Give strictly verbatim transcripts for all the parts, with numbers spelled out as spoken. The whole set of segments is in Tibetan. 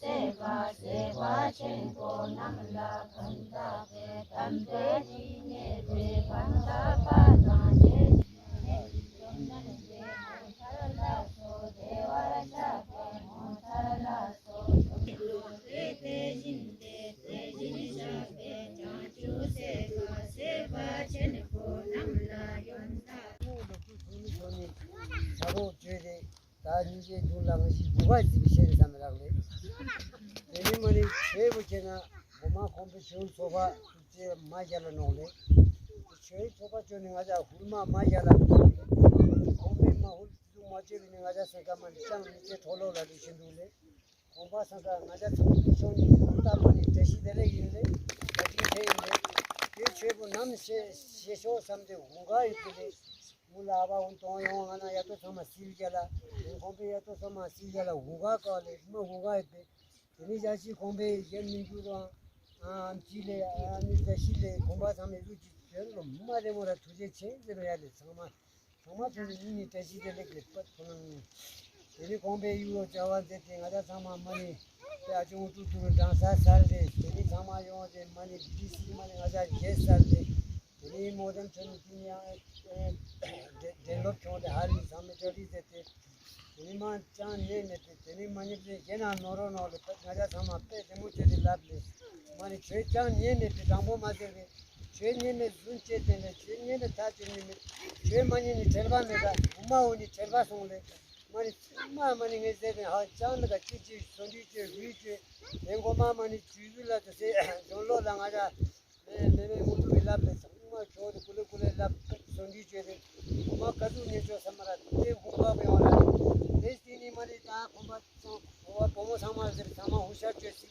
སྲེད་པ་སྲེད་པ་ཆེན་པོ་རྣམས་ལ་ཕན་བཏགས་པའི་དམ་པའི་ཆོས་ཉན་པའི་ཕན་བཏགས་པ་དང་། ཞེས་བྱ་བའི་ཆོས་ཉན་པའི་ངོ་མཚར་ལ་སོགས་བདེ་བར་གཤེགས་པའི་ངོ་མཚར་ལ་སོགས་ཆོས་ལོག་པའི་དེ་བཞིན་ཏེ། དེ་བཞིན་གཤེགས་པའི་བྱང་ཆུབ་སེམས་དཔའ་སེམས་དཔའ་ཆེན་པོ་རྣམས་ལ་ཡང་དག་ཚ་བོ་བརྗོད་དེ། ད་སྙིང་རྗེ་འདུག་ལ་ང་ཞིག་སྒུག་པ་ཟིག་བཤད་བསམ་རག་ལས། དེ་ནི་མ་ནི་ཆོས་པོ་ཁྱེད་ན་འོ་མ་ཁོང་པའི་ཆོས་ཚོགས་པ་ཚོགས་ཅེས་མ་རྒྱ་ལ་ནོག་ལས། ཆོས་ཚོགས་པ་ཅོ་ནི་ང་ཅག་ཧུར་མ་མ་རྒྱ་ལ་ནོག་ལས། ཁོང་པའི་མ་ཧུར་ཙུག་མ་ཅོ་རི་ནི་ང་ཅག་སེང་ཁ་མ་ནི་ཅང་མི་ཅེ་ཁྲོ་ལོ་ལ་ལུས་ཤིན་འདུག་ལས། ཁོང་པ་སེང་ཁ་ང་ཅག་ཚང་མ་ཤོང་ནི་ཁོང་ཏ་མ་ནི་བཀྲ་ཤིས་བདེ་ལེགས་ཡིན་ལས། བཀའ་དྲིན་ཆེ་ཡིན་ལས། དེ་ཆོས་པོ་ནམ་ཤེས་ཤེས་ཤོག་བསམ་སྟེ་ཧུང་ག་ཡོད་དེ་ལས། མུ་ལ་ཨ་བ་འུན་གཏོང་ཡོང་ང་ན་ཡ་ཏོ་ཚང་མ་སིལ་རྒྱ་ལ། ཁོང་པའི་ཡ་ཏོ་ཚང་མ་སིལ་རྒྱ་ལ་ཧུ་ག་ཀ་ལེ་མ་ཧུ་ག་ཡོད་པས། དེ་ནི་ཞག་ཤི་ཁོང་པའི་ཡན་མི་འགྱུར་རང་ཨམ་ཅི་ལེ་ཨ་ནི་ད་ཤི་ལེ་ཁོང་པ་ཚང་མའི་གཟུགས་ཀྱི་དོན་ལོ་མ་རེ་མོ་ར་ཐུགས་རྗེ་ཆེ་ཟེར་ཡ་ལེ། ཚང་མ་ཚང་མ་ཐུགས་རྗེ་ཉིད་ནི་བཀྲ་ཤིས་བདེ་ལེགས་ལེ་པད་ཁོ་ན། དེ་ནི་ཁོང་པའི་ཡུལ་ལོ་བྱ་བ་མཛད་དེ་ང་ཅག་ཚང་མ་མ་ནི་དེ་ཨ་ཅུང་ཏུ་ཏུ་རུ་འགྲང་ས་སར་རེ། དེ་ནི་ཚང་མ་ཡོང་རེ་མ་ནི་ཌི་སི་མ་ནི་ང་ཅག་རྒྱལ་སར་རེ། དེ་ནི་མོ་དམ་ཆོས་ནི་ཏིང་ཡང་འདྲེན་སློབ་ཆུང་དེ་ཧ་ལི་ཚང་མའི་གྲ་སྒྲིག་མཛད་དེ། དེ་ནི་མ་ཅང་ཉན་མེད་དེ་དེ་ནི་མ་ཉེས་དེ་གཞན་ན་ནོ་རོ་ནོ་ལེ་པད་ང་ཅག་ཚང་མ་དཔེ་བདེ་མོ་བྱས་ཏེ་ལབ་ལེ། མ་ནི་ཆོས་ཅང་ཉན་མེད་དེ་དྲང་པོ་མ་ཟེར་རེ། ཆོས་ཉན་མེད་རྫུན་བྱས་དེ་ནས་ཆོས་ཉན་མེད་ཐག་ཆོད་ཉན་མེད། ཆོས་མ་ཉན་ནི་ཁྲེལ་པ་མེད་ད་དབུ་མ་འོ་ནི་ཁྲེལ་པ་སོང་ལེ། མ་ནི་ཚང་མ་མ་ནི་ངས་ཟེར་ནས་ཧ་ཅང་མི་དགའ་ཅི་ཅི་བཟོ་འདྲི་བྱོས་འུས་བྱོས། དེ་མགོ་མ་མ་ནི་ཇུས་ལ་དུ་སེ་གཞོན་ལོ་ལ་ང་ཅག་མེ་མེ་མེ་མུ་ཏུ་བི་ལབ་ལེ། ཚང་མ་ཁྱོད་དེ་ཀུ་ལེ་ཀུ་ལེ་ལབ་བཟོ་འདྲི་བྱོས་ཏེ། མགོ་མ་ག་ཟུག་ཉན་ཆོག་ས་མ་ར་དེ་ཧུ་བ་བ་ཡོང་ར། དེ་སྟེང་ནི་མ་ནི་ད་ཁོམ་པ་ཚང་བ་བུ་མོ་ཚང་མ་ཟེར་ཚང་མ་ཧུ་ཤར་བྱོས་སི།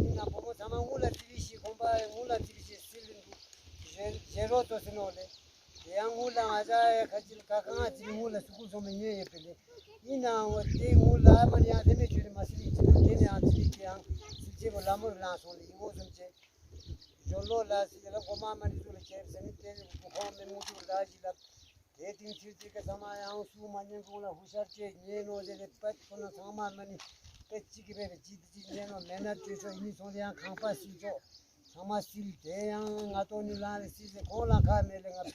ཡིན་ན་བུ་མོ་ཚང་མ་དངུལ་ལ་ཙི་བི་ཤི་ཁོམ་པ་དངུལ་ལ་ཙི་བི་ཤི་སི་ལིན་དུ་ཞེ་ཞེ་རོ་ཏོ་སི་ནོ་ལེ། དེ་ཡང་དངུལ་ལ་ང་ཅག་ཡ་ཁ་ཅིལ་ཁ་ཁང་ང་ཙི་བི་དངུལ་ལ་སུ་ཁུ་སོང་མི་ཉོས་ཡོད་པ་ལེ། ཡིན་ནའང་དེ་དངུལ་ལ་མ་ནི་ཡང་དེ་མེད་ཆུ་རི་མ་སི་ལི་ཅི་དེ་ནི་ཡང་ཙི་བི་ཁེ་ཡང་སི་ཅེ་བོ་ལ་མོ་རི་ལང་སོང་ལེ། ཡིན་མོ་སོང་ཅེ། ཇོ་ལོ་ལ་སི་ལ་གོ་མ་མ་ནི་ཟུ་ལ་ཁྱེར་ཟེར་ནི་དེ་ཁོང་མི་མུ་ཏུ་ལ་ཞི་ལབ། དེ་དེང་ཕྱིར་དེ་ག་ཚང་མ་ཡང་སུ་མ་ཉན་གོང་ལ་ཧུ་ཤར་ཅེས་ཉན་ནོ་ཟེར་ཏེ་པད་ཁོ་ན་ཚང་མ་མ་ནི་པད་གཅིག་གི་བས་ཅི་དེ་ཅི་ཉན་ནོ་མེད་ན་ཅོས་ཆོག་ཡིན་ནི་སོང་དེ་ཡང་ཁང་པ་སིལ་ཆོག་ཚང་མ་སིལ་དེ་ཡང་ང་ཏོ་ནི་ལང་རེ་སིལ་ཟེར་ཁོང་ལ་ཁ་མེད་ལེ། ང་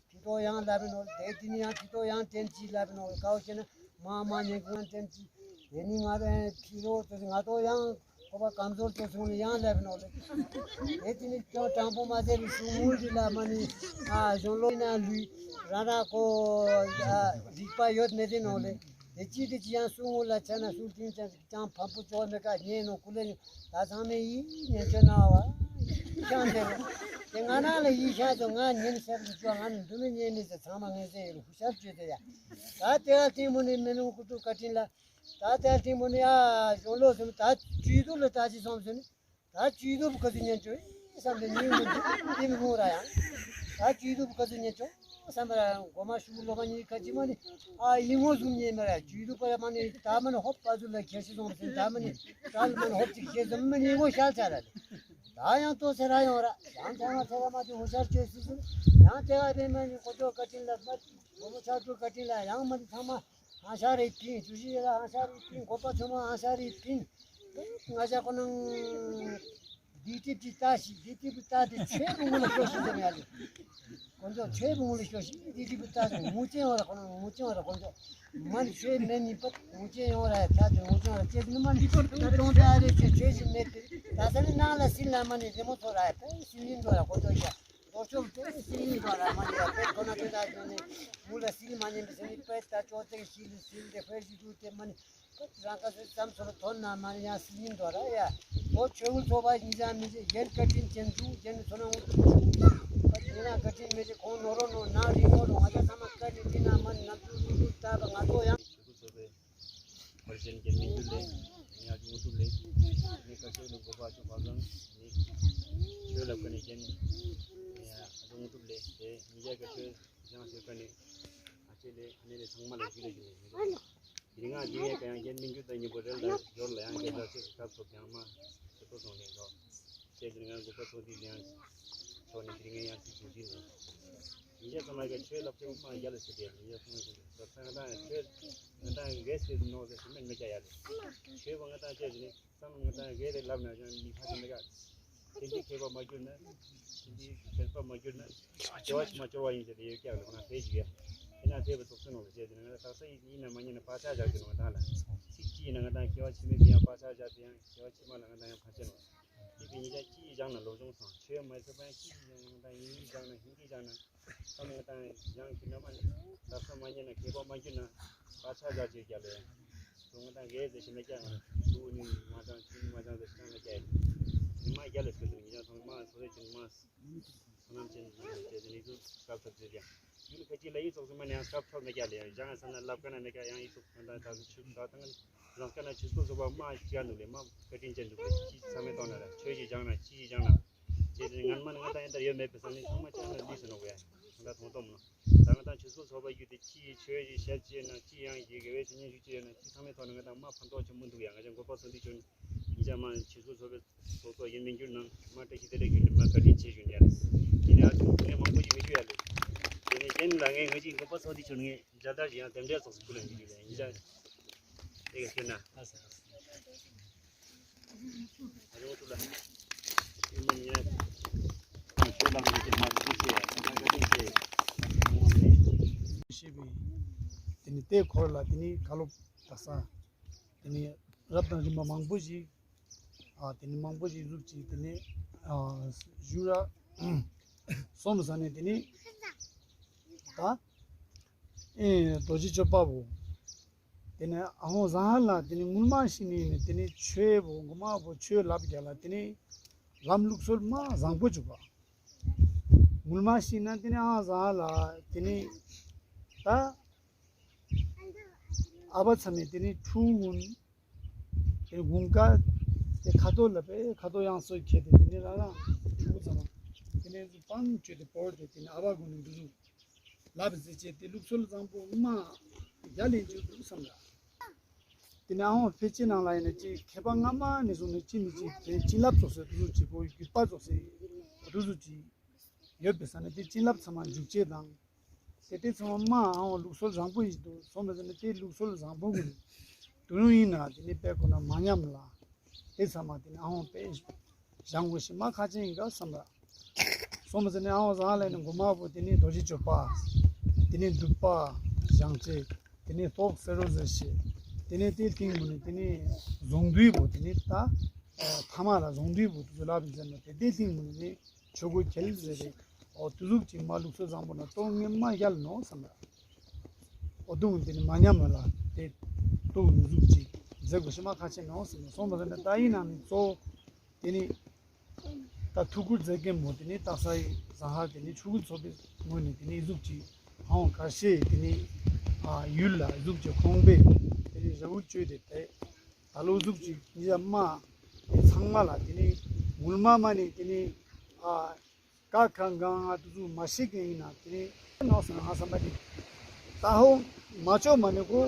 ཕི་ཏོ་ཡང་ལབ་ནོ་དེ་དེ་ནི་ཡང་ཕི་ཏོ་ཡང་དྲན་ཅི་ལབ་ནོ་ཀའོ་ཤེ་ན་མ་མ་ཉན་གོང་དྲན་ཅི་དེ་ནི་ང་ཕི་ཏོ་ང་ཏོ་ཡང་། ཁོ་པ་ཀམ་ཟོར་ཚོ་སོང་ནས་ཡང་ལབ་ནོ་ལེ། དེ་དེ་ནི་ཅང་དྲང་པོ་མ་ཟེར་བའི་སུ་དངུལ་རི་ལ་མ་ནི་ཨ་གཞུང་ལོ་ན་ལུས་ར་ར་ཀོ་ཨ་རིག་པ་ཡོད་མེད་དེ་ནོ་ལེ། དེ་ཅི་དེ་ཅི་ཡང་སུ་དངུལ་ལ་ཆ་ན་སུ་དེང་ཅང་ཅང་ཕམ་པོ་ཅོག་མེ་ཀ་ཉན་ནོ་ཀུ་ལེ་ད་ཚང་མས་ཡིད་ཉན་ཆོད་ན་བ་ཤང་དེ་རུ་དེ་ང་ན་ལ་ཡིད་ཤ་ཚོ་ང་ཉན་ཤ་རུ་ཅོ་ང་ནི་འདུ་མི་ཉན་མི་ཟེར་ཚང་མ་ངན་ཟེར་ཡོད་རུ་ཧུ་ཤར་བཅོས་ཏེ་ཡ་ད་དེ་ཨ་ཐེང་མོ་ནི་མི་ནུ་ཀུ་ཏུ་བཀའ་དྲིན་ལ། ད་ལྟ་ཐིང་པོ་ནི་ཨ་གཞུང་ལོ་སུམ་ད་ཇུས་གཏུག་ལ་ད་ཅི་སོང་ཟེར་ནི། ད་ཇུས་གཏུག་ག་ཚོད་ཉན་ཆོག་ཨི་བསམ་པའི་ཉིན་མོ་འདི་འདི་མི་ངུ་ར་ཡང་། ད་ཇུས་གཏུག་ག་ཚོད་ཉན་ཆོག་བསམ་པ་ར་ཡང་མགོ་མ་ཤུ་ལོ་མ་ཉིན་ཁ་ཅི་མ་ནི་ཨ་ཡིན་ངོ་སུམ་ཉན་མ་ར་ཇུས་གཏུག་པ་ར་མ་ནི་ད་མ་ནི་ཧོབ་པ་ཚུ་ལ་ཁྱེར་ཤི་སོང་ཟེར་ད་མ་ནི་ད་མ་ནི་ཧོབ་ཅིག་ཤེས་སོང་མ་ནི་ངོ་ཤར་ཚར་ར་ལེ། ད་ཡང་ལྟོ་ཚེ་ར་ཡོང་ར་ཡང་ཐེངས་མ་ཚེ་ར་མ་དེ་ཧུ་ཤར་བཅོས་སི་ཟེར་ཡང་ཐེངས་མ་རེ་མ་ནི་ཁོ་ཚོ་བཀའ་དྲིན་ལ་མ་བུ་མོ་ཆགས་སྒྲུབ་བཀའ་དྲིན་ལ་ཡང་མ་ནི་ཚང་མ། ཧང་ཤ་རེ་ཕིན། ཇུ་ཤི་ཡ་ལ་ཧང་ཤ་རེ་ཕིན། གོ་པ་ཆུང་མ་ཧང་ཤ་རེ་ཕིན། ང་ཞ་ཁོ་ནང་། དི་ཏི་པི་ཏ་ཤི་དི་ཏི་པི་ཏ་དེ་ཆོས་བུ་ངུ་ལ་ཤོ་ཤི་དེ་ཡ་ལེ། ཁོ་ཚོ་ཆོས་བུ་ངུ་ལ་ཤོ་ཤི་དི་ཏི་པི་ཏ་ཤི་ངུ་ཅན་བ་ལ་ཁོ་ནང་ངུ་ཅན་བ་ལ་ཁོ་ཚོ། མ་ནི་ཆོས་མེད་ནི་པ་ངུ་ཅན་ཡོང་ར་ཡ་ཐ་དེ་ངུ་ཅན་བ་ལ་ཅེ་ནི་མ་ནི་ད་དོང་དེ་ཨ་རེ་ཆོས་ཆོས་ཤི་མེད་དེ་ད་ས་ནི་ནང་ལ་སིལ་ལ་མ་ནི་རི་མོ་ཚོ་ར་ཡ་པ་སིལ་ཡིན་དོ་ར་ཁོ་ཚོ་ཡ། མདོ་ཆོག་པས་སིལ་ཡིན་དོ་ར་མ་ནི་ར་པས་ཁོ་ན་དེ་ད་ཅོ་ནི་ངུ་ལ་སིལ་མ་ཉན་པའི་སེམས་ནི་པས་ད་ཅོ་ཙེ་སིལ་སིལ་དེ་ཧྥེ་ཞི་ཏུ་དེ་མ་ནི། རང་ཁ་སོའི་བསམ་ཚོར་ཐོན་ན་མ་ནི་ཡང་སྲིད་ཉིན་དོ་ར་ཡ། ཨོ་ཆོས་གུར་ཚོགས་པ་ཉིན་ཞག་མི་ཚེ་རྒྱན་བཀའ་དྲིན་ཅན་དུ་རྒྱན་ཚོ་ན་འུ་ཚུགས་ཤུགས། ཡིན་ན་བཀའ་དྲིན་མི་ཚེ་ཁོང་ནོར་རོ་ནོར་ནང་རིང་ནོར་རོ་ང་ཚོ་ཚང་མ་བཀའ་དྲིན་དྲིན་ན་མ་ནི་ནམ་རྒྱུན་འུ་ཚུགས་ལྟ་བ་ང་ཚོ་ཡང་། ཆོས་གུར་ཚོགས་པའི་བར་ཞན་རྒྱན་མི་འགྱུར་ལས་ཉག་གི་འུ་ཚུགས་ལས་ངས་བཀའ་ཆོས་ལ་འགོ་པ་ཆོས་པ་གང་ནི་ཆོས་ལ་བཀའ་ནི་རྒྱན་ཨ་ཚོ་འུ་ཚུགས་ལས་དེ་ཉིན་ཞག་གི་ཆོས། ཡང་ཞེས་པ་ནི། ཨ་ཅེ་ལེ་ཨ་ནེ་ལེ་ཚང་མ་ལ་རྒྱུད་ལ་ཞུ་ནས་ཡིན་ལོ། དེ་རིང་ང་འདི་ཡས་ཀ་ཡང་རྒྱན་སྨིན་གྱུར་དང་སྙིང་པོ་རེ་ལ་འབྱོར་ལ་ཡང་རྒྱན་ལ་ཚིག་སྐབས་ཐོབ་ཀྱང་མ་ཞེ་པོ་སོང་ནས་ལོ། ཁྱེད་དེ་རིང་ང་འགོ་པ་ཚོ་འདི་ཡང་ཆོག་ནས་དེ་རིང་ཡང་ཚིག་ཞུ་འདི་ནས། ཡིན་གྱི་ཚང་མ་གི་ཆོས་ལབ་ཀྱང་མ་རྒྱ་ལ་ཞུ་དེ་ཡིན་གྱི་ཚང་མ་གི་ཚོ་ཚང་ང་དང་ཆོས་ང་དང་གེ་སི་ནོ་གེ་སི་མེད་མེད་ཀྱ་ཡ་ལེ། ཆོས་པ་ང་དང་ཆོས་ཞུ་ནས། ད་ང་ད་གལ་ཏེ་ལབ་ན་ཡང་མི་ཁ་ཅིག་མི་དགའ། དེ་འདྲའི་མཁས་པ་མ་གྱུར་ན། དེ་འདྲའི་དད་པ་མ་གྱུར་ན། སྐྱེ་བ་ཕྱི་མ་སྐྱོ་བ་ཡིན་ཟེར་ཏེ་ཡོད་ཀྱག་ལ་ང་ཕལ་ཅིག་ཡ། དེ་ན་དེ་བས་ཚོགས་སུ་ནོར་བ་བྱས་ཏེ་ང་ད་ས་ཡིན་ན་མ་ཉན་ན་བག་ཆགས་བཞག་གི་ནོ་ང་ད་ལ། ཚིག་གཅིག་ཡིན་ན་ང་ད་སྐྱེ་བ་ཕྱི་མའི་གི་ཡང་བག་ཆགས་བཞག་དེ་ཡང་སྐྱེ་བ་ཕྱི་མ་ལ་ང་ད་ཡང་ཕན་ཆད་ནོ། དེ་བས་ཉིད་ཀྱང་ཅི་ཡིས་སྦྱངས་ན་བློ་སྦྱོང་སོང་། ཆོས་མ་ཐོས་པ་ཡང་ཅི་ཡིས་སྦྱངས་ན་ང་ད་ཡིན་གྱིས་སྦྱངས་ན་ཡིན་གྱིས་སྦྱངས་ན། ད་ང་དང་ཡང་གི་ནམ་མ་ནི་ད་སོ་མ་ཉན་ན་མཁས་པ་མ་གྱུར་ན་བག་ཆགས་བཞག་ཅེས་རྒྱ་ལས། སོ་ང་དང་གས་ཟེར་ཞིག་མེད་ཀྱང་ང་དུ་ནི་མ་ཅང་ཆུ་ནི་མ་ཅང་ཟེར་ཞིག་ང་རྒྱ་ཡིན། ནི་མ་རྒྱ་ལས་སྐད་དུ་ནི་ཡང་ཐོང་མ་སོ་རེ་ཅིང་མ་སོ་ནམ་ཅན་ནི་ཅེ་ཟེར་ནི་ཚུ་སྐབས་ཐོབ་ཅེས་ཀྱང་ཡུལ་ཁ་ཅིག་ལ་ཡི་ཚོགས་སུ་མ་ནི་ཡང་སྐབས་ཐོབ་མེད་ཀྱང་ལས་ཡང་ས་ན་ལབ་ཀ་ན་མེད་ཀྱང་ཡང་ཡི་ཚོགས་ང་དང་ད་ལུ་ཆུ་ད་དང་རང་དཀའ་ན་ཆུ་སྐོལ་སོགས་པ་མ་བྱ་འདུག་ལས་མ་བཀའ་དྲིན་ཅན་འདུག་ལས་ཅི་ཚང་མས་གཏོང་ན་ལ་ཆོས་ཀྱི་སྦྱང་ན་ཅི་ཡི་སྦྱང་ན། ཅེས་ཏེ་ངན་མ་ནི་ང་དང་ཡན་དར་ཡོད་མེད་པའི་ས་ནི་ཚང་མ་ཅང་ན་ལུས་སུ་ནོ་གོ་ཡ། ང་དང་མཐོང་སྟོམ་ནོ། ད་ང་དང་ཆོས་སྐོལ་ཚོགས་པ་བརྒྱུད་དེ་ཅི་ཡི་ཆོས་ཀྱི་ཞལ་ཅི་ན་ཅི་ཡང་གི་དགེ་བའི་བཤེས་གཉེན་ཞུ་ཅི་ཡོད་ན་ཅི་ཚང་མས་ཐོག་ནས་ང་དང་མ་ཕན་ཐོགས་ཆེན་མོ་འདུག་ཡ། ང་ཅང་མགོན་པོ་ཚོགས་འདུ་ཆོས་ནི་ཡིན་ཅང་མ་ཆོས་སྐོལ་ཚོགས་པའི་ཚོགས་གཙོ་ཡིན་མིན་གྱུར་ནང་མ་བཀྲ་ཤིས་བདེ་ལེགས་གྱུར་ནས་མ་བཀའ་དྲིན་ཆེ་ཞུ་ཡ། དེ་ནས་ཨ་ཅུང་ངས་མང་པོ་ཞིག་མི་ཞུ་ཡ་ལས། དེ་ནས་རྒན་ལ་ངས་ངོས་ཀྱི་མགོན་པོ་ཚོགས་འདུ་ཆོས་ནི་ངས་མཇལ་དར་ཞིག་ཡང་དེ་འདྲའི་ཚོགས་སུ་ཕུལ་ལ་མི་ཞུ་ཡ་ཡིན་ཅང་། དེ་ག་ཤོད་ན། ཞེས་པའི་དེ་ནི་དེའི་འཁོར་ལ་དེ་ནི་བཀའ་སློབ་དག་ས་དེ་ནི་རབ་དང་རིམ་པ་མང་པོ་ཞིག་ཨ་དེ་ནི་མང་པོ་ཞིག་གཟུགས་ཅིག་དེ་ནི་ཨ་ཞུ་ར་སོང་ས་ནས་དེ་ནི་ད་ཨེ་རྡོ་རྗེ་གཅོད་པ་བོ། དེ་ནས་ཨ་ཧོང་བཟང་ལ་དེ་ནས་ངུར་མ་ཤི་ནས་ནས་དེ་ནས་ཆོས་བོ་ངུ་མ་བོ་ཆོས་ལབ་རྒྱ་ལ་དེ་ནས་ལམ་ལུགས་སྲོལ་མ་བཟང་པོ་བཅུག་པ། ངུར་མ་ཤི་ན་དེ་ནས་ཨ་བཟང་ལ་དེ་ནས་ད་ཨ་བ་ཚ་མེད་དེ་ནས་ཕྲུ་གུ་དེ་ནས་དགུན་ཁ་དེ་ཁ་དོག་ལ་པའི་ཁ་དོག་ཡང་སོས་ཁྱེར་ཏེ་དེ་ནས་རང་རང་ཕྲུ་གུ་ཚང་མ་དེ་ནས་སྤང་བཅོས་ཏེ་བོར་ཏེ་དེ་ནས་ཨ་བ་གུ་ནས་འདུ་འདུ། ལབ་ཟེར་བྱས་ཏེ་ལུགས་སྲོལ་བཟང་པོ་མ་རྒྱ་ལེན་རྒྱུ་འདུག་བསམ་ལ། དེ་ནས་ཨ་ཧོང་ཕལ་ཆེར་ནང་ལ་ཡིན་ན་ཅིག་མཁས་པ་སྔ་མ་ནས་བཟུང་ནས་ཅི་མི་ཅིག་དེ་བྱིན་རླབས་ཚོགས་སའི་དུ་ཟུག་ཅིག་གོ་བརྒྱུད་པ་ཚོགས་སའི་དུ་ཟུག་ཅིག་ཡོད་པའི་ས་ནས་དེ་བྱིན་རླབས་ཚང་མ་འཇུག་བྱེད་དང་། དེ་དེ་ཚང་མ་ཨ་ཧོང་ལུགས་སྲོལ་བཟང་པོ་ཡིན་འདུག་སོང་བ་ཟེར་ན་དེ་ལུགས་སྲོལ་བཟང་པོ་གི་དུ་ཡིན་ན་དེ་ནི་དཔེ་ཁོ་ན་མ་ཉམས་ལ། དེ་ཚང་མ་དེ་ནི་ཨ་ཧོང་དཔེ་བཞེངས་དགོས་ཤེས་མ་ཁག་ཅན་ཡིན་ག་བསམ་པ། སོང་བ་ཟེར་ནས་ཨ་ཧོང་བཟང་ལས་ནི་མགོ་མ་བོ་དེ་ནི་རྡོ་རྗེ་གཅོད་པ། དེ་ནི་འདུག་པ། བཞེངས་བྱེད། དེ་ནི་ཏོག་སེ་རོ་ཟེར་ཤེས། དེ་ནི་དེ་ཐིང་མུ་ནི་དེ་ནི་བཟུང་དུས་བོ་དེ་ནི་ད་ཐ་མ་ལ་བཟུང་དུས་བོ་དུ་ལབ་ཟེར་ན་དེ་དེ་ཐིང་མུ་ནི་ནི་ཆོས་གོས་ཁྱེར་ཟེར་རེད། ཨོ་དུ་ཟུག་ཅིག་མ་ལུགས་སྲོལ་བཟང་པོ་ན་ཏོག་ངེས་མ་ཡལ་ནོ་བསམ་པ། ཨོ་དུང་དེ་ནི་མ་ཉམས་ལ་དེ་ཏོག་ནི་ཟུག་ཅིག་མཛད་དགོས་ཤེས་མ་ཁག་ཆེ་ནོ་བསམ་པ། སོང་བ་ཟེར་ན་ད་ཡིན་ནང་ནི་གཙོ་བོ་དེ་ནི་ད་ཐུགས་ཁུར་མཛད་མཁན་མོ་དེ་ནི་ད་ས་ཡི་ཟ་ཧར་དེ་ནི་ཆུ་ཁུལ་ཚོགས་པའི་ངོས་ནས་དེ་ནི་ཟུག་ཅིག་ཧང་ཁ་ཤས་དེ་ནི་ཨ་ཡུལ་ལ་ཟུག་ཅིག་ཁོང་པས་དེ་ནི་རེ་བོ་བཅོལ་ཏེ་དེ། ད་ལོ་གཟུགས་ཅིག་ཉི་ཤར་མ་དེ་ཚང་མ་ལ་དེ་ནི་ངུར་མ་མ་ནི་དེ་ནི་ཨ་ཀ་ཁ་གང་ང་དུ་ཚུགས་མ་ཤེས་མཁན་ཡིན་ན་དེ་ནི་ནོག་སོང་ང་བསམ་པ་ནི་ད་ཧོ་མ་ཆོག་མ་ནི་གོ་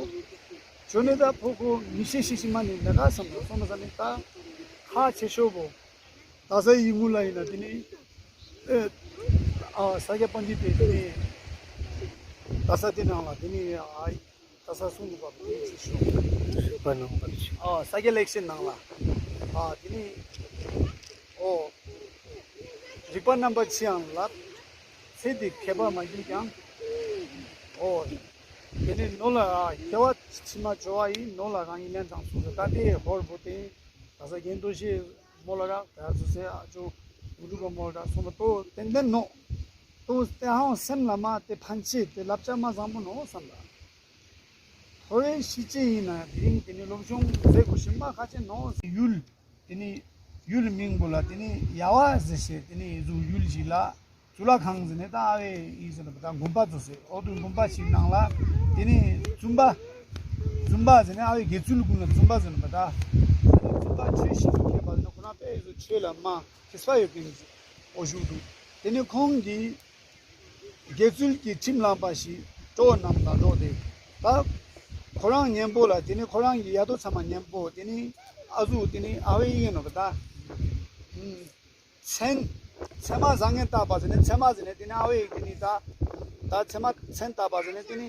ཆོ་ནི་ད་ཕོ་གོ་མི་ཤེས་ཤེས་ཤེས་མ་ནི་མེ་ག་བསམ་ལ་སོང་མ་ས་ནི་ད་ཁ་ཆེ་ཤོས་བོ་ད་ས་ཡི་ངུ་ལ་ཡིན་ན་དེ་ནི་ཨ་ས་སྐྱ་པཎྜི་ཏས་དེ་ནི་ད་ས་དེ་ནང་ལ་དེ་ནི་ཨ། ད་ས་གསུང་གི་བབ་ནི་ཅི་ཤོག་རིག་པ་རྣམ་པར་ཕྱེ། ཨ་ས་སྐྱ་ལེགས་བཤད་ནང་ལ་ཨ་དེ་ནི་ཨོ་རིག་པ་རྣམ་པར་ཕྱེ་ཡང་ལབ། ཚེ་འདི་མཁས་པ་མ་གྱུར་ཀྱང་། ཨོ་དེ་ནི་ནོར་ལ་ཨ་སྐྱེ་བ་ཕྱི་མ་འབྱོར་བ་ཡི་ནོར་ལ་རང་ཡིན་ལན་དང་གསུངས་སོ། ད་དེ་ཧོར་བོ་དེ་ད་ས་རྒན་རྡོ་རྗེ་མོ་ལ་ར་ད་ཚོ་སེ་ཨ་ཅོ་འུ་ཐུག་ག་མོ་ལ་ར་སོང་བ་ཏོ་ཏན་ཏན་ནོ། ཏོ་སྟེ་ཧང་སེམས་ལ་མ་དེ་ཕན་ཆེ་དེ་བསླབ་བྱ་མ་བཟང་པོ་ནོ་བསམ་ལ། ཐོ་རེ་ཤི་ཅི་ཡིན་ན་དེ་རིང་དེ་ནི་སློབ་སྦྱོང་མཛད་དགོས་ཤེས་མ་ཁག་ཆེ་ནོ། ཡུལ་དེ་ནི་ཡུལ་མིང་པོ་ལ་དེ་ནི་ཡ་བ་ཟེར་ཤེས་དེ་ནི་གཟུགས་ཡུལ་ཞིག་ལ་ཙུ་ལ་ཁང་ཟེར་ནས་ད་ཨ་བའི་ཡིན་ཟེར་ན་པ་ད་དགོན་པ་ཚོ་ཟེར་ཨོ་དུ་དགོན་པ་ཞིག་ནང་ལ་དེ་ནི་བཙུན་པ་བཙུན་པ་ཟེར་ནས་ཨ་བའི་དགེ་ཚུལ་ཀུན་ལ་བཙུན་པ་ཟེར་ན་པ་ད་བཙུན་པ་ཆོས་ཞིག་མཁས་པ་ཟེར་ན་ཁོ་རང་དཔེ་ཚོ་ཆོས་ལ་མ་མཁས་པ་ཡོད་མཁན་ཨོ་ཞུགས་འདུག་དེ་ནི་ཁོང་གིས། དགེ་ཚུལ་གྱི་ཁྲིམས་བླངས་པ་ཞིག་གྲོགས་རྣམས་དང་འགྲོགས་ཏེ། ད་ཁོ་རང་གཉེན་པོ་ལ་དེ་ནི་ཁོ་རང་གི་ཡ་དོ་ཚང་མ་གཉེན་པོ་དེ་ནི་ཨ་ཟུག་དེ་ནི་ཨ་བའི་ཡིན་ནོ་གི་ད། ཚན། ཚན་མ་བཟང་ངན་བཏགས་པ་ཟེར་ནས་ཚན་མ་ཟེར་ནས་དེ་ནི་ཨ་བའི་དེ་ནི་ད། ད་ཚན་མ་ཚན་བཏགས་པ་ཟེར་ནས་དེ་ནི་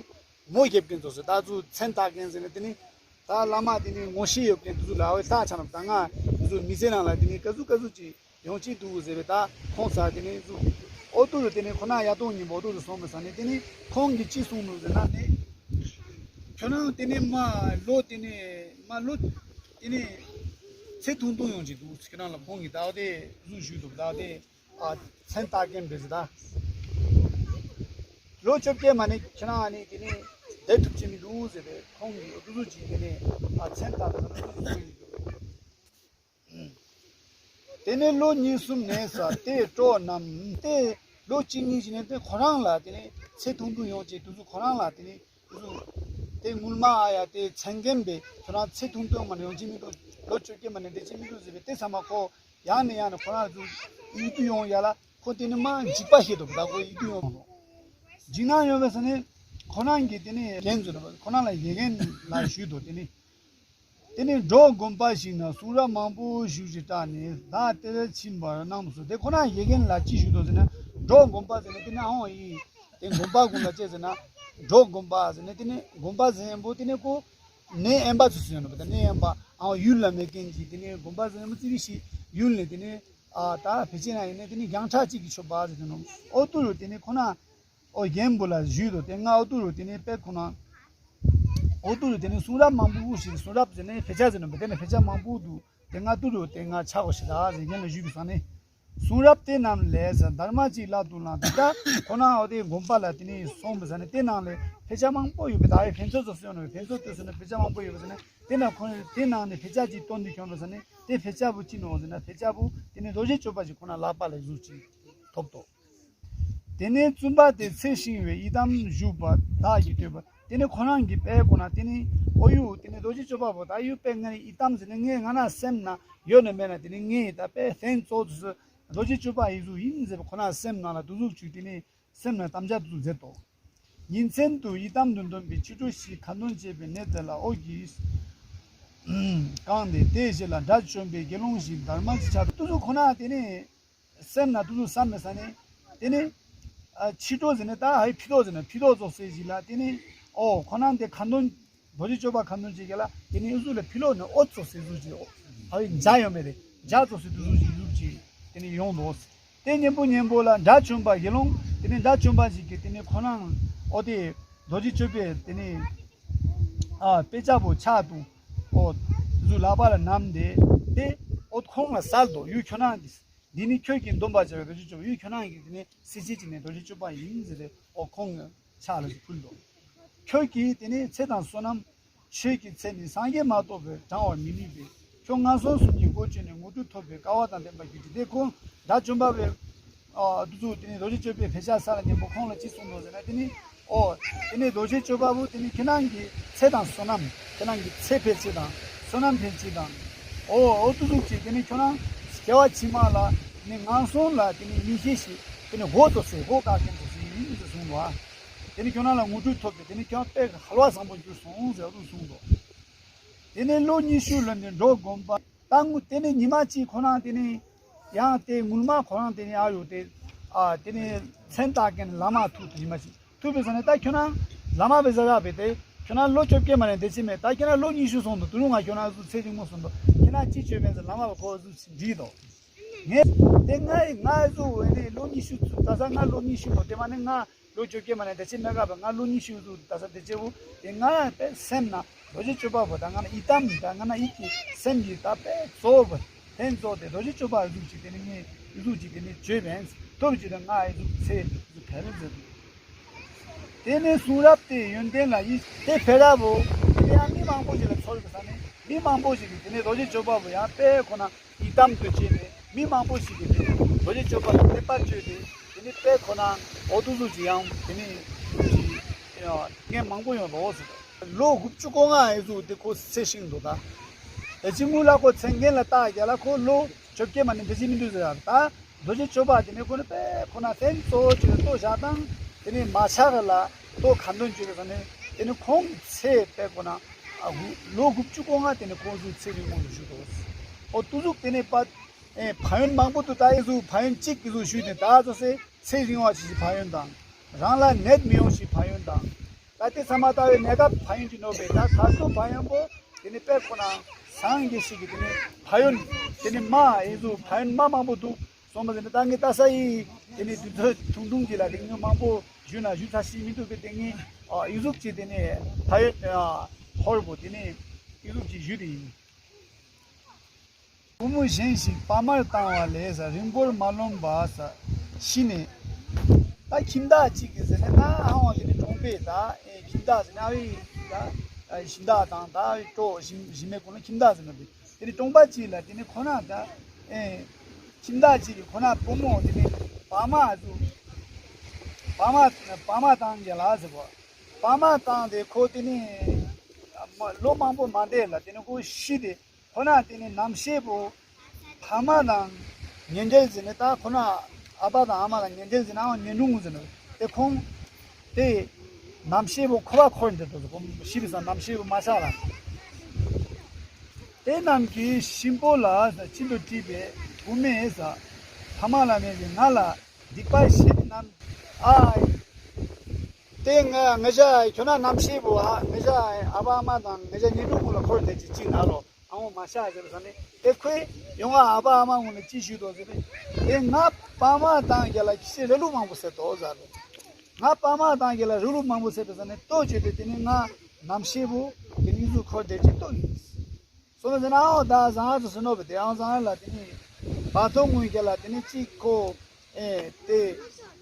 མོ་རྒྱབ་ཀྱིན་ཚོ་ཟེར་ད་ཚུ་ཚན་བཏགས་མཁན་ཟེར་ནས་དེ་ནི། ད་བླ་མ་དེ་ནི་ངོ་ཤེས་ཡོད་མཁན་དེ་ཚོ་ལ་འོ་ད་ཆ་ནོ་ད་ང་དེ་ཚོ་མི་ཚེ་ནང་ལ་དེ་ནི་ག་ཚོད་ག་ཚོད་ཅིག་ཡོང་གཅིག་འདུག་ཟེར་བས། ད་ཁོང་ས་དེ་ནི་ཚུགས་ཨོ་ཏུ་རུ་དེ་ནི་ཁོ་ན་ཡ་དོང་ཉིན་པོ་ཨོ་ཏུ་རུ་སོང་མི་ས་ནི་དེ་ནི་ཁོང་གིས་ཅི་གསུངས་འདུག་ཟེར་ན་ནི། ཁྱོད་རང་དེ་ནི་མ་ལོ་དེ་ནི་མ་ལོ་དེ་ནི་ཚེ་ཐུང་ཐུང་ཡོང་གཅིག་འདུག་ཁྱོད་རང་ལ་ཁོང་གིས་ད་ཨོ་དེ་ཟུག་ཞུས་འདུག་ད་ཨོ་དེ། ཨ་མཚན་རྟགས་མཁན་རེད་ཟེར་ད། ལོ་བཅོ་བརྒྱད་མ་ནི་ཁྱེད་རང་ཨ་ནི་དེ་ནི་བསྡད་ཐུབ་ཀྱི་མི་འདུག་ཟེར་བས། ཁོང་གིས་ཨོ་ཏུ་རུ་ཅིག་དེ་ནི་ཨ་མཚན་རྟགས་ཟེར་ན་ཨོ་ཏུ་རུ་ཡིན་འདུག་དེ་ནས་ལོ་གཉིས་གསུམ་ནས་ས་དེ་སྤྲོ་རྣམས་ཏེ་ལོ་གཅིག་གཉིས་ཤིག་ནས་ཏེ་ཁོ་རང་ལ་དེ་ནས་ཚེ་ཐུང་ཐུང་ཡོང་ཅེས་དུས་ཚོད་ཁོ་རང་ལ་དེ་ནས་དུས་ཚོད་ཏེ་ངུལ་མ་ཨ་ཡ་ཏེ་མཚན་མཁན་པས་ཁྱོད་རང་ཚེ་ཐུང་ཐུང་མ་ནས་ཡོང་ཅེས་མི་འདུག་ལོ་བཅོ་བརྒྱད་མ་ནས་བསྡད་ཅེས་མི་འདུག་ཟེར་བས། ཏེ་ཚང་མ་ཁོ་ཡང་ནས་ཡང་ནས་ཁོ་རང་ཚོ་ཡུལ་དུ་ཡོང་ཡ་ལ་ཁོ་དེ་ནས་མ་འཇིགས་པ་ཞིག་འདུག་ད་ཁོ་ཡུལ་དུ་ཡོང་འཇིགས་སྣང་ཡོད་པས་ཟེར་ནས་ཁོ་རང་གིས་དེ་ནས་རྒན་ཚོ་ཁོ་རང་ལ་ཡི་རྒན་ལ་ཞུས་འདུག་དེ་ནས། དེ་ནས་འབྲོག་དགོན་པ་ཞིག་ན་གསུང་རབ་མང་པོ་ཞུ་ཞིག་བཀྲལ་ནས་བདག་གཏེར་ཕྱིན་པར་གནང་དུ་གསོལ། དེ་ཁོ་ན་ཡི་རྒན་ལ་ཅི་ཞུ་དོ་ཟེར་ན་འབྲོག་དགོན་པ་ཟེར་ན་དེ་ན་ཨང་ཡིན། དེ་དགོན་པ་དགོན་པ་ཅེས་ཟེར་ན་འབྲོག་དགོན་པ་ཟེར་ན་དེ་ནས་དགོན་པ་ཟེར་མཁན་པོ་དེ་ནས་ཁོ་ནད་ཡམས་པ་ཚོ་ཟེར་ནོ་དེ་ནད་ཡམས་པ་ཨང་ཡུལ་ལ་མེད་མཁན་གྱི་དེ་ནས་དགོན་པ་ཟེར་མཁན་པོ་ཙི་བི་ཞིག་ཡུལ་ནས་དེ་ནས་ཨ་ད་ཕལ་ཆེར་ན་ཡིན་ན་དེ་ནས་རྒྱང་གྲགས་གཅིག་གི་ཆོས་པ་ཟེར་ནོ་ཨོ་ཏུ་རུ་དེ་ནས་ཁོ་ན། ཨོ་རྒན་པོ་ལ་ཞུས་དོ། དེ་ང་ཨོ་ཏུ་རུ་དེ་ནས་དཔེ་ཁོ་ན། ཨོ་ཏུ་རུ་དེ་ནས་གསུང་རབ་མང་པོ་ཞིག་གསུང་རབ་ཟེར་ནས་དཔེ་ཆ་ཟེར་ནས་དེ་ནས་དཔེ་ཆ་མང་པོ་འདུག་དེ་ང་ཏུ་རུ་དེ་ང་ཆ་གོ་ཞེ་དྲག་ཟེར་རྒན་ལ་ཞུས་པའི་སང་ནས། གསུང་རབ་དེ་རྣམས་ལས་དར་མ་གཅིག་བརླག་ཏུ་བླངས། དེ་ལྟར་ཁོ་ན་ཨོ་དེ་དགོན་པ་ལ་དེ་ནས་སོང་པའི་སང་ནས་དེ་ནང་ལས་དཔེ་ཆ་མང་པོ་ཡོད་པའི་ད་ཡོད་ཕན་ཚུན་ཚོ་གསོན་ནོ་ཕན་ཚུན་དུ་སོང་ནས་དཔེ་ཆ་མང་པོ་ཡོད་པའི་སང་ནས་དེ་ན་ཁོ་དེ་ནང་ནས་དཔེ་ཆ་གཅིག་བཏོན་དུ་བྱུང་བའི་སང་ནས་དེ་དཔེ་ཆ་བོ་ཅི་ནོ་ཟེར་ན་དཔེ་ཆ་བོ་དེ་ནས་རྡོ་རྗེ་གཅོད་པ་ཞིག་ཁོ་ན་ལག་པ་ལ་གཟུགས་ཅིག་ཐོབ་དོ། དེ་ནས་བཙུན་པ་དེ་ཚེ་ཤིང་བའི་ཡི་དམ་བཞུགས་པ་བདག་གིས་ཐོས་པ། དེ་ནས་ཁོ་རང་གིས་དཔེ་ཁོ་ན་དེ་ནས་ཨོ་ཡུ་དེ་ནས་རྡོ་རྗེ་གཅོད་པ་པོ་ད་ཡུ་དཔེ་ངའི་ཡི་དམ་ཟེར་ནས་ངའི་ང་ན་སེམས་ན་ཡོད་ན་མེད་ན་དེ་ནས་ངའི་ད་དཔེ་ལྷན་ཚོགས་དུ་རྡོ་རྗེ་གཅོད་པ་ཡི་གཟུགས་ཡིན་ཟེར་བ་ཁོ་ན་སེམས་ནང་ལ་དུ་གཟུགས་བཅུག་དེ་ནས་སེམས་ན་དམ་བཅའ་དུ་མཛད་དོ། ཉིན་མཚན་དུ་ཡི་དམ་དུ་འདོན་པའི་ཕྱི་དྲོ་ཞིག་ཁ་འདོན་བྱེད་པའི་གནས་དེ་ལ་འོད་ཀྱིས་བཀང་སྟེ་དེའི་རྗེས་ལ་དགྲ་བཅོམ་པའི་དགེ་སློང་ཞིག་དར་མ་ཅིག་ཆགས་དུ་གཟུགས་ཁོ་ན་དེ་ནས། སེམས་ན་ཏུ་ཏུ་བསམ་མེད་ས་ནས། དེ་ནས། ཨ་ཕྱི་དྲོ་ཟེར་ནས་ད་ཧའི་ཕི་དྲོ་ཟེར་ནས་ཕི་དྲོ་ཙོགས་ཟེར་ཞིག་ལ་དེ་ནས། ཨོ་ཁོ་ན་དེ་ཁ་འདོན། རྡོ་རྗེ་གཅོད་པ་ཁ་འདོན་ཅིག་ག་ལ་དེ་ནས་ཨུ་ཟུ་ལ་ཕི་ལོ་ནས་ཨོ་ཙོགས་ཟེར་ཟུག་ཅིག་ཨོ་ཧའི་འཇའ་ཡོད་མེད་རེད། འཇའ་ཙོགས་ཟེར་དུ་ཟུག་ཅིག་ཟུག་ཅིག་དེ་ནས་ཡོང་འདུག་དེ་ཉིན་པོ་ཉིན་པོ་ལ་དགྲ་བཅོམ་པ་དགེ་སློང་དེ་ནས་དགྲ་བཅོམ་པ་ཞིག་གིས་དེ་ནས་ཁོ་རང་ཨོ་དེ་རྡོ་རྗེ་གཅོད་པའི་དེ་ནས། ཨ་དཔེ་ཆ་པོ་ཆག་ཏུ། ཨོ་ཟུག་ལག་པ་ལ་བསྣམས་ཏེ། དེ་ཨོ་ཁོང་ལ་སལ་དོ་ཡུལ་ཁྱོད་རང་གིས། འདི་ནི་ཁྱོད་ཀྱིས་འདོམས་པར་བྱ་བའི་རྡོ་རྗེ་གཅོད་པ་ཡུལ་ཁྱོད་རང་གིས་དེ་ནི་སྲིད་ཞི་ཅིག་ནས་རྡོ་རྗེ་གཅོད་པ་ཡིན་ཟེར་ཏེ་ཨོ་ཁོང་གི་ཕྱག་ལ་ཞིག་ཕུལ་ལོ། ཁྱོད་ཀྱིས་དེ་ནི་ཚེ་དང་བསོད་ནམས། ཆོས་ཀྱི་ཚེ་ནི་སངས་རྒྱས་མ་གཏོགས་པའི་བགྲང་བར་མི་ནུས་པས། ཁྱོད་ངན་སོང་གསུམ་གྱི་སྒོ་བཅད་ནས་ངོ་སྤྲོད་ཐོབ་པའི་སྐལ་བ་དང་ལྡན་པར་གྱུར་ཅིག་དེ་ཁོང་དགྲ་བཅོམ་པ་བས། ཨ་དུ་ཚོ་དེ་ནི་རྡོ་རྗེ་གཅོད་པའི་ཕེ་ཤ་ས་ལ་ཉན་པོ་ཁོང་ལ་ཅི་གསུངས་འདུག་ཟེར་ན་དེ་ནི། ཨོ། དེ་ནས་རྡོ་རྗེ་གཅོད་པ་བོ་དེ་ནི་ཁྱེད་རང་གི་ཚེ་དང་བསོད་ནམས། ཁྱེད་རང་གི་ཚེ་འཕེལ་ཆེད་དང་། བསོད་ནམས་འཕེལ་ཆེད་དང་། ཨོ་ཨོ་ཏུ་ཟུག་ཅིག་དེ་ནི་ཁྱོད་རང་སྐྱེ་བ་ཕྱི་མ་ལ་ནི་ངན་སོང་ལ་དེ་ནི་མི་ཤེས་ཤིག་དེ་ནི་སྒོ་ཏོ་ཟེར་སྒོ་བཀག་མཁན་ཏོ་ཟེར་ཡིན་ཟེར་གསུངས་འདུག་ཨ། དེ་ནི་ཁྱོད་རང་ལ་ངོ་སྤྲོད་ཐོབ་སྟེ་དེ་ནི་ཁྱོད་དཔེ་ཧ་ལ་བ་བཟང་པོ་འགྱུར་སོང་ཟེར་ཨོ་ཏུ་གསུངས་འདུག་དེ་ནས་ལོ་ཉི་ཤུ་ལོན་ཏེ་འབྲོག་དགོན་པ། ད་ངུ་དེ་ནས་ཉི་མ་གཅིག་ཁོ་རང་དེ་ནས་ཡང་དེ་ངུལ་མ་ཁོ་རང་དེ་ནས་ཨ་ཡོ་དེ་ཨ་དེ་ནས་མཚན་རྟགས་མཁན་བླ་མ་ཐུག་ཏུ་ཉི་མ་གཅིག་ཐུག་པའི་ས་ནས་ད་ཁྱོད་རང་བླ་མ་བའི་ས་ག་བས་དེ་ཁྱོད་རང་ལོ་བཅོ་བརྒྱད་མ་ནས་དེ་ཅི་མེད་ད་ཁྱོད་རང་ལོ་ཉི་ཤུ་སོང་དུ་དུ་རུང་ང་ཁྱོད་རང་གཟུགས་ཚེ་རིང་མོ་སོང་དུ་ཁྱེད་རང་ཅི་བཅོས་མེད་ཟེར་བླ་མ་བ་ཁོ་གཟུགས་འདྲིས་དོ། ངས་དེ་ང་ང་གཟུགས་འོད་ནས་ལོ་ཉི་ཤུ་ཚུད་ད་ས་ང་ལོ་ཉི་ཤུ་མོ་དེ་མ་ནས་ང་། ལོ་བཅོ་བརྒྱད་མ་ནས་དེ་ཕྱི་མེ་ག་བ་ང་ལོ་ཉི་ཤུ་ཟུག་ད་ས་དེ་ཆེ་བོ་དེ་ང་ཡང་དཔེ་སེམས་ན་རྡོ་རྗེ་གཅོད་པ་བོ་ད་ང་ན་ཡི་དམ་ད་ང་ན་ཡིད་ཀྱི་སེམས་ཀྱི་ད་དཔེ་གཙོ་བོ་ལྷན་ཚོགས་དེ་རྡོ་རྗེ་གཅོད་པ་ཟུག་ཅིག་དེ་ནི་ངའི་ཟུག་ཅིག་དེ་ནི་བཅོས་བན་ཐོབ་ཅིག་དེ་ང་ཡི་ཟུག་ཚེ་ཟུག་ཕལ་ཟེར། དེ་ནི་གསུང་རབ་དེ་ཡོན་ཏན་ལ་ཡིད་དེ་ཕེ་ར་བོ་དེ་ཡང་མི་མང་པོ་ཞིག་ལ་ཚོར་བ་ས་ནི་མི་མང་པོ་ཞིག་གིས་དེ་ནི་རྡོ་རྗེ་གཅོད་པ་བོ་ཡང་དཔེ་ཁོ་ན། ཡི་དམ་དུ་བྱས་ནས་མི་མང་པོ་ཞིག་གིས་དེ་རྡོ་རྗེ་གཅོད་པ་ལ་དད་པ་བཅོས་ཏེ་དེ་ནི་དཔེ་ཁོ་ན་འོ་དུ་ཟུག་ཅིག་ཡང་དེ་ནི་ཅིག་རྐྱེན་མང་པོ་ཡོང་ལོ་ཟེར། ལོ་དགུ་བཅུ་གོ་ལྔ་ཨེ་ཟུག་དེ་ཁོ་ཚེ་ཤིང་འདུག་ད། ཨེ་ཅི་མུ་ལ་ཁོ་མཚན་མཁན་ལ་བལྟ་རྒྱ་ལ་ཁོ་ལོ་བཅོ་བརྒྱད་མ་ནི་འདི་ཅི་མི་འདུག་ཟེར་ཡང་ད་རྡོ་རྗེ་གཅོད་པ་དེ་ནི་ཁོ་ནི་དཔེ་ཁོ་ན་ལྷན་གཙོ་བོ་ཅིག་ལ་ལྟོ་བཞག་དང་དེ་ནི་མ་ཆག་ལ་ལྟོ་ག་འདོན་བཅོས་ཟེར་ནི་དེ་ནི་ཁོང་གི་ཚེ་དཔེ་ཁོ་ན། ཨ་ལོ་དགུ་བཅུ་གོ་ལྔ་དེ་ནས་ཁོང་ཚོའི་ཚེ་རིང་མོ་ལ་བཞུགས་འདུག་ཨོ་ཏུ་ཟུག་དེ་ནས་པ། ཨེ་ཕ་ཡོན་མང་པོ་འདུག་ད་ཨེ་ཟུག་ཕ་ཡོན་གཅིག་གི་ཟུག་ཞུས་ནས་ད་ཚོ་སེ་ཚེ་རིང་བ་ཞིག་ཕ་ཡོན་དང་། རང་ལ་ནད་མི་ཡོང་ཞིག་ཕ་ཡོན་དང་། ད་དེ་ཚང་མ་ལྟ་བའི་གནས་སྐབས་ཕ་ཡོན་གྱི་ནོར་བས་ད་ད་ཚོ་ཕ་ཡོན་པོ། དེ་ནས་དཔེ་ཁོ་ན་སངས་རྒྱས་ཤིག་གི་དེ་ནས་ཕན་ཡོན། དེ་ནས་མ་ཨེ་ཟུ་ཕན་ཡོན་མ་མང་པོ་འདུག་སོང་པ་ཟེར་ན། ད་ངས་ལྟ་ས་ཡི་དེ་ནས་དུས་ཚོད་ཐུང་ཐུང་གི་ལ་དེ་ཉོ་མང་པོ་ཞུས་ན་ཞུ་ཚར་ཞིག་མི་འདུག་པས། དེ་ངས་ཨ་ཨེ་ཟུག་ཅིག་དེ་ནས་ཕན་ཡོན་ཨ་ཧོར་པོ་དེ་ནས་ཨེ་ཟུག་ཅིག་ཞུས་དེ་ཡིན། བུ་མོ་གཞན་ཞིག་པ་མར་བཏང་བ་ལས་ཟེར། རི་མགོར་མ་ལོན་པ་ཟེར་ཤི་ནས། ད་ཁྱིམ་བདག་ཅིག་གིས་ཟེར་ནས། ད་ཨ་ཧོང་དེ་ནས་གྲོང་པས་ད་ཨེ་ཁྱིམ་བདག་ཟེར་ནས་ཨ་བའི་ད་ཨེ་ཞིང་བདག་དང་ད་ཨེ་གྲོགས་ཞིང་ཞིང་མའི་གོང་ལ་ཁྱིམ་བདག་ཟེར་ནས་དེ་ནས་གྲོང་པ་ཅིག་ལ་དེ་ནས་ཁོ་ན་ད་ཨེ་ཁྱིམ་བདག་ཅིག་གིས་ཁོ་ན་བུ་མོ་དེ་ནས་པ་མ་ཟུ་པ་མ་པ་མ་བཏང་རྒྱ་ལ་ཟེར་གོ། པ་མ་བཏང་སྟེ་ཁོ་དེ་ནས་ལོ་མང་པོ་མ་འདས་ལ་དེ་ནས་ཁོ་ཤི་སྟེ། ཁོ་ན་དེ་ནས་རྣམ་ཤེས་པོ་ཕ་མ་དང་ཉེ་འབྲེལ་ཟེར་ནས། ད་ཁོ་ན་ཨ་ཕ་དང་ཨ་མ་དང་ཉེ་འབྲེལ་ཟེར་ནའང་ཉེ་འགྲུང་ཟེར་ནས་དེ་ཁོང་དེ་རྣམ་ཤེས་པོ་ཁོ་བ་འཁོར་འདི་དུ་ཁོང་ཤི་བའི་སང་རྣམ་ཤེས་པོ་མ་ཆགས་ལ། དེ་རྣམས་ཀྱིས་གཤིན་པོ་ལ་ཤིན་ཏུ་དྲིས་པས། བུ་མོས་ཟེར། ཕ་མ་ལ་ནས་ང་ལ་སྡིག་པ་བྱེད་རྣམས་ཨ། དེ་ང་ང་ཞ་ཁྱོད་ན་རྣམ་ཤེས་པོ་ཨ། ང་ཞ་ཨ་ཕ་ཨ་མ་དང་ང་ཞ་ཉེ་འགྲུང་ངུ་ལ་འཁོར་དེ་ཅི་ཅི་ན་ལོ། ཨ་འོ་མ་ཤ་ཟེར་ས་ནས་དེ་ཁོས་ཡོང་ང་ཨ་ཕ་ཨ་མ་ངུ་ལ་ཅི་ཞུས་དོ་ཟེར་ནས། དེ་ང་པ་མ་དང་རྒྱ་ལ་ཁྱི་ཤི་རེ་ལུག་མང་པོ་ཟེར་དོ་ཟེར་ལོ། ང་པ་མ་དང་རྒྱ་ལ་རེ་ལུག་མང་པོ་ཟེར་དོ་ཟེར་ནས་ལྟོ་བཅོས་ཏེ་དེ་ནས་ང་རྣམ་ཤེས་པོ་དེ་ནས་ཡུ་ཚུ་འཁོར་དེ་ཅི་ལྟོ་ཡིན། སོ་ན་ཟེར་ན་ཨའོ་ད་བཟང་ཨ་ཚོ་སུ་ནོ་བ་དེ་ཨང་བཟང་ཨ་ལ་དེ་ནི་བ་ཐོ་ངུ་རྒྱ་ལ་དེ་ནི་གཅིག་ཁོ་ཨེ་དེ་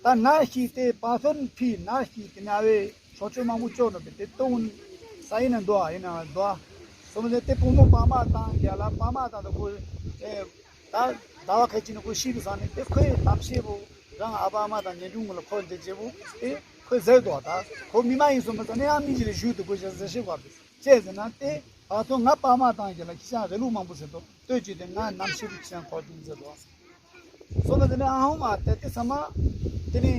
ད་ན་ཤི་དེ་བ་ཐོན་ཕི་ན་ཤི་དེ་ནི་ཨ་བའི་ཤོ་ཆོས་མང་པོ་ཅོ་ནོ་བ་དེ་ཏོ་ངུ་ས་ཡིན་ན་འདོ་ཨ་ཡིན་ན་འདོ་ཨ། སོ་ན་ཟེར་དེ་བུ་མོ་པ་མ་དང་རྒྱ་ལ་པ་མ་དང་དུ་ཁོ་ཨེ་ད་ཟླ་བ་ཁ་ཅིག་ནི་ཁོ་ཤི་གི་ས་ནི་དེ་ཁོའི་ནམ་ཤེས་པོ་རང་ཨ་ཕ་ཨ་མ་དང་ཉེ་འགྲུང་ངུ་ལ་འཁོར་དེ་རྗེ་བོ་དེ་ཁོས་ཟེར་དོ་ད་ཁོ་མི་མ་ཡིན་སོ་མ་ས་ནི་ཨ་མི་ཅི་ལ་ཞུ་དུ་ཁོ་ཞེ་ཟེར་ཤེས་པ་བ། ཅེས་ཟེར་ན་དེ་བ་ཐོ་ང་པ་མ་དང་རྒྱ་ལ་ཁྱི་ཤང་རེ་ལུག་མང་པོ་ཟེར་དོ་ལྟོས་ཀྱིས་དེ་ང་ནམ་ཤེས་པོ་ཁྱི་ཤང་འཁོར་དུ་ཟེར་དོ། སོ་ན་དེ་ནས་ཨ་ཧོང་མ་དེ་དེ་ཚང་མ་དེ་ནི་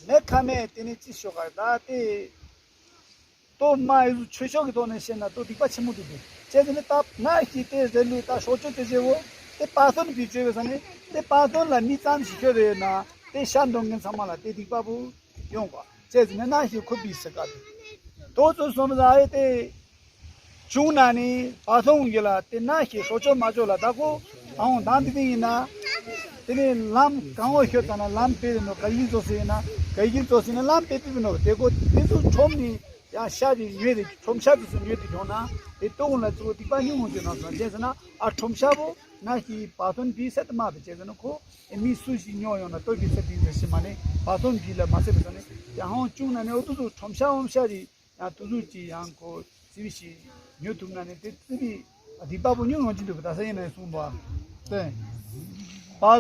ནེ་ཁ་མེ་དེ་ནི་ཅི་ཤོག་ག་ད་དེ་ལྟོ་མ་ཡུ་ཆོས་ཕྱོགས་ཀྱི་ཐོག་ནས་བཤད་ན་ལྟོ་སྡིག་པ་ཆེན་པོ་འདུག་དེ་ཅེས་ཟེར་ནས་ད་ན་ཤི་དེ་རེ་ལུག་ད་ཤོ་ཆོས་དེ་བྱེད་འོ་དེ་བ་ཐོ་ནི་བི་བཅོས་པའི་ས་ནི་དེ་བ་ཐོ་ལ་མི་ཙམ་ཞིག་ཁྱོད་རེ་ན་དེ་ཤ་འདོན་མཁན་ཚང་མ་ལ་དེ་སྡིག་པ་བུ། ཡོང་བ་ཅེས་ཟེར་ན་ན་ཞིག་ཁོ་བིས་ཟེར་ག་དེ། དོ་ཚོ་སོམ་ཟ་ཨེ་དེ། བྱུང་ན་ནི་བ་ཐོང་གི་ལ་དེ་ན་ཞིག་ཧྲོ་ཆོ་མ་ཆོ་ལ་ད་ཁོ་ཨང་དང་དེ་དེ་ཡིན་ན། དེ་ནས་ལམ་གང་བ་ཤོད་ཙང་ན་ལམ་དཔེ་རེ་ནོ་ག་ཡིན་ཚོ་ཟེར་ན་ག་ཡིན་ཚོ་ཟེར་ན་ལམ་དཔེ་དཔེ་ནོ་དེ་ཁོ་དེ་ཚོ་ཁྲོམ་ནི་ཡང་ཤ་རེ་ཉོས་རེ་ཁྲོམ་ཤ་དེ་ཚོ་ཉོས་དེ་བྱུང་ན་དེ་ལྟོ་ལ་ཚོ་སྡིག་པ་ཉུང་ངུ་ཅོ་ན་སོང་ཅེས་ཟེར་ན་ཨ་ཁྲོམ་ཤ་བོ་ན་ཞིག་བ་ཐོང་བིས་ཟེར་དུ་མ་བེ་ཅེས་ཟེར་ན་ཁོ། ཨེ་མི་སུ་ཞིག་ཉོ་ཡོང་ན་ལྟོ་གི་ཚེ་དེང་ཚེ་ཞིག་མ་ནི་བ་ཐོན་གྱིས་ལ་མ་ཚད་པ་ས་ནི་ཡང་ཧོང་ཅུང་ན་ནི་ཨོ་ཏུ་ཏུ་ཁྲོམ་ཤ་ཧོམ་ཤ་རི་ཡང་ཏུ་ཏུ་ཅི་ཡང་ཁོ་ཚི་བི་ཞིག་ཉོ་ཐུབ་ན་ནི་དེ་ཚི་བི་སྡིག་པ་པོ་ཉུང་ཡོང་གི་འདུག་གི་ད་ས་ཡིན་ན་གསུངས་པ། བ་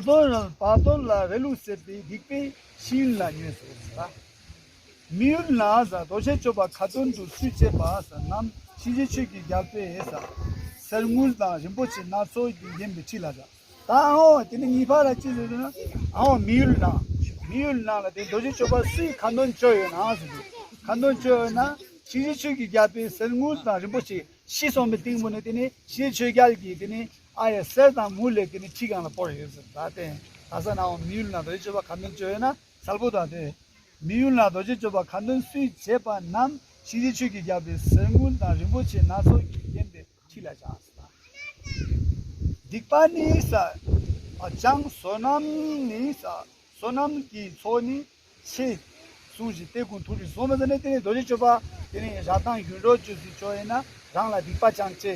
ཐོན་བ་ཐོན་ལ་རེ་ལུག་ཟེར་ཏེ་སྡིག་པའི་ཤིང་ལ་ཉོས་སོ་ཟེར། མི་ཡུལ་ན་ཟ་རྡོ་རྗེ་སྤྱོད་པ་ཁ་ཏོན་དུ་སུས་བྱེད་པ་ཟ་ནམ་ཤིང་རྗེ་ཆོས་ཀྱི་རྒྱལ་པོས་ཟ་གསེར་དངུལ་དང་རིན་པོ་ཆེ་སྣ་ཚོགས་ཀྱིས་བརྒྱན་པའི་ཁྲི་ལ་ཟ། ད་ཨའོ་དེ་ནི་གཉིས་པ་ལ་ཅི་ཟེར་ན་ཨའོ་མི་ཡུལ་ན་མི་ཡུལ་ནང་ལ་དེ་རྡོ་རྗེ་སྤྱོད་པ་སུས་ཁ་འདོན་བཅོ་ཡོད་ན་ཟེར་དུས་ཁ་འདོན་བཅོ་ཡོད་ན་ཤིང་རྗེ་ཆོས་ཀྱི་རྒྱལ་པོས་གསེར་དངུལ་དང་རིན་པོ་ཆེ་ཤི་སོང་པའི་སྟེང་པོ་ནས་དེ་ནི་ཤིང་རྗེ་ཆོས་རྒྱལ་གྱིས་དེ་ནི་ཨ་ཡ་གསེར་དང་དངུལ་ལས་དེ་ནི་ཁྲི་གང་ལ་བོར་ཡོད་ཟེར། ད་དེ་ད་ས་ན་ཨའོ་མི་ཡུལ་ན་རྡོ་རྗེ་སྤྱོད་པ་ཁ་འདོན་བཅོ་ཡོད་ན་གསལ་པོ་དང་དེ། མི་ཡུལ་ན་རྡོ་རྗེ་སྤྱོད་པ་ཁ་འདོན་སུས་བྱེད་པ་རྣམས་ཤིང་རྗེ་ཆོས་ཀྱི་རྒྱལ་པོས་གསེར་དངུལ་དང་རིན་པོ་ཆེ་སྣ་ཚོགས་ཀྱིས་བརྒྱན་པའི་ཁྲི་ལ་བཞག་ཟེར། སྡིག་པ་ནི་ས་ཨ་ཅང་བསོད་ནམས་ནི་ས་བསོད་ནམས་ཀྱི་ཚོགས་ནི་ཆེ་གསུངས་ཤིང་དེ་ཀུན་མཐོ་རིས་སོང་བ་ཟེར་ནས་དེ་ནས་རྡོ་རྗེ་སྤྱོད་པ་དེ་ནས་རང་དང་རྒྱུན་རོགས་བཅོས་སུ་བཅོ་ཡིན་ན་རང་ལ་སྡིག་པ་ཅང་ཆེ།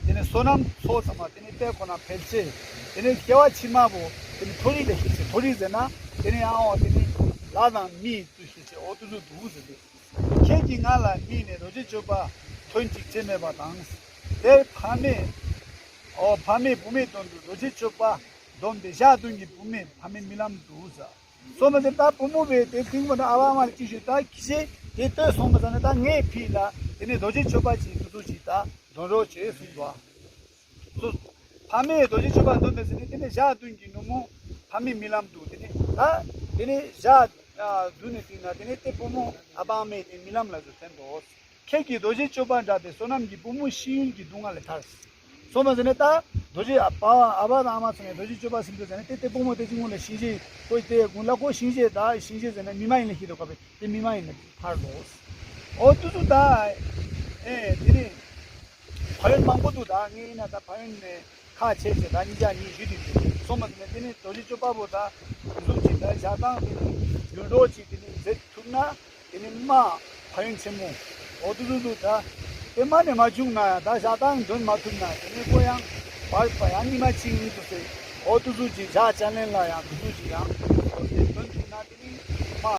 དེ་ནས་བསོད་ནམས་ཚོགས་ཚང་མ་དེ་ནས་དཔལ་ཁོ་ན་འཕེལ་ཆེ། དེ་ནས་སྐྱེ་བ་ཕྱི་མ་བོ་དེ་ནས་མཐོ་རིས་ལ་ཤི་ཆེ། མཐོ་རིས་ཟེར་ན་དེ་ནས་ཨང་བ་དེ་ནས་ལྷ་དང་མིའི་ཚུལ་ཤེས་བྱེད་འོ་དུ་ཚོད་དུ་ཟེར་ཏེ། ཁྱེད་ཀྱིས་ང་ལ་དམིགས་ནས་རྡོ་རྗེ་སྤྱོད་པ་ཐོན་ཅིག་ཅེས་སྨྲས་པ་དང་། དེར་ཕ་མས། ཨོ་ཕ་མས་བུ་མོའི་དོན་དུ་རྡོ་རྗེ་སྤྱོད་པ་འདོན་པས་ཞག་བདུན་གྱི་བུ་མོས་ཕ་མའི་རྨི་ལམ་དུ་ཟ། སོ་མ་ཟེར་ད་བུ་མོ་བས་དེ་ཐིང་པོ་ན་ཨ་བ་མར་ཅི་ཞུ་ད་ཁྱི་ཤེས་དེ་ལྟོས་སོང་པ་ཟ་ནས་ད་ངས་ཕིས་ལ་དེ་ནས་རྡོ་རྗེ་སྤྱོད་པ་ཅིག་དུ་ཚོད་ཅིག་ད་འདོན་རོགས་བྱེད་གསུངས་པ། སོ། ཕ་མས་རྡོ་རྗེ་སྤྱོད་པ་འདོན་པའི་ཚེ་ནི་དེ་ནས་ཞག་བདུན་གྱི་ནུབ་མོ་ཕ་མའི་རྨི་ལམ་དུ་དེ་ནས་ད་དེ་ནས་ཞག་བདུན་ནས་བཏིང་ན་དེ་ནས་དེ་བུ་མོ་ཨ་ཕ་ཨ་མས་དེ་རྨི་ལམ་ལ་བཟོད་བསྟན་ཏོ། ཁྱེད་ཀྱིས་རྡོ་རྗེ་སྤྱོད་པ་འདྲ་སྟེ་བསོད་ནམས་ཀྱི་བུ་མོ་ཤི་ཡུལ་གྱི་སྡུག་བསྔལ་ལས་ཐར། སོ་མ་ཟེར་ནས་ད་རྡོ་རྗེ་ཨ་ཕ་ཨ་ཕ་དང་ཨ་མ་ཚོ་ནས་རྡོ་རྗེ་སྤྱོད་པ་ཟིན་དུས་ཟེར་ནས་དེ་དེ་བུ་མོ་དེ་ཅི་ངུ་ལ་ཤིང་རྗེ་ཁོས་དེ་དགུན་ལ་ཁོ་ཤིང་རྗེ་ད་ཤིང་རྗེ་ཟེར་ནས་མི་མ་ཡིན་ལ་ཤི་དོ་ག་བས་དེ་མི་མ་ཡིན་ལ་ཐར་ལོ། ཨོ་དུ་སུ་ད་ཨེ་དེ་ནས། ཕན་ཡོན་མང་པོ་འདུག་ད་ངས་ཡིན་ན་ད་ཕན་ཡོན་ནས་ཁ་ཕྱེ་བྱས་ད་གཉིས་ཆ་གཉིས་ཞུ་དུས་ཀྱི་སོང་མ་ཟིན་ན་དེ་ནི་རྡོ་རྗེ་གཅོད་པ་པོ་ད་འདུག་ཅིག་ད་ཞག་དང་དེ་ནི་རྒྱུན་འགྲོ་ཅིག་དེ་ནི་མཛད་ཐུབ་ན། དེ་ནི་མ་ཕན་ཡོན་ཆེན་མོ། འོ་དུ་དུ་དུ་ད་དེ་མ་ནས་མ་བྱུང་ན་ཡང་ད་ཞག་དང་འདོན་མ་ཐུབ་ན་དེ་ནི་ཁོ་ཡང་བར་པ་ཡང་ཉི་མ་གཅིག་གཉིས་དུ་ཟེར། འོ་དུ་དུ་ཅིག་ཞག་བཅར་ལེན་ལ་ཡང་དུ་དུ་ཅིག་ཡང་འོ་དེ་འདོན་ཐུབ་ན་དེ་ནི་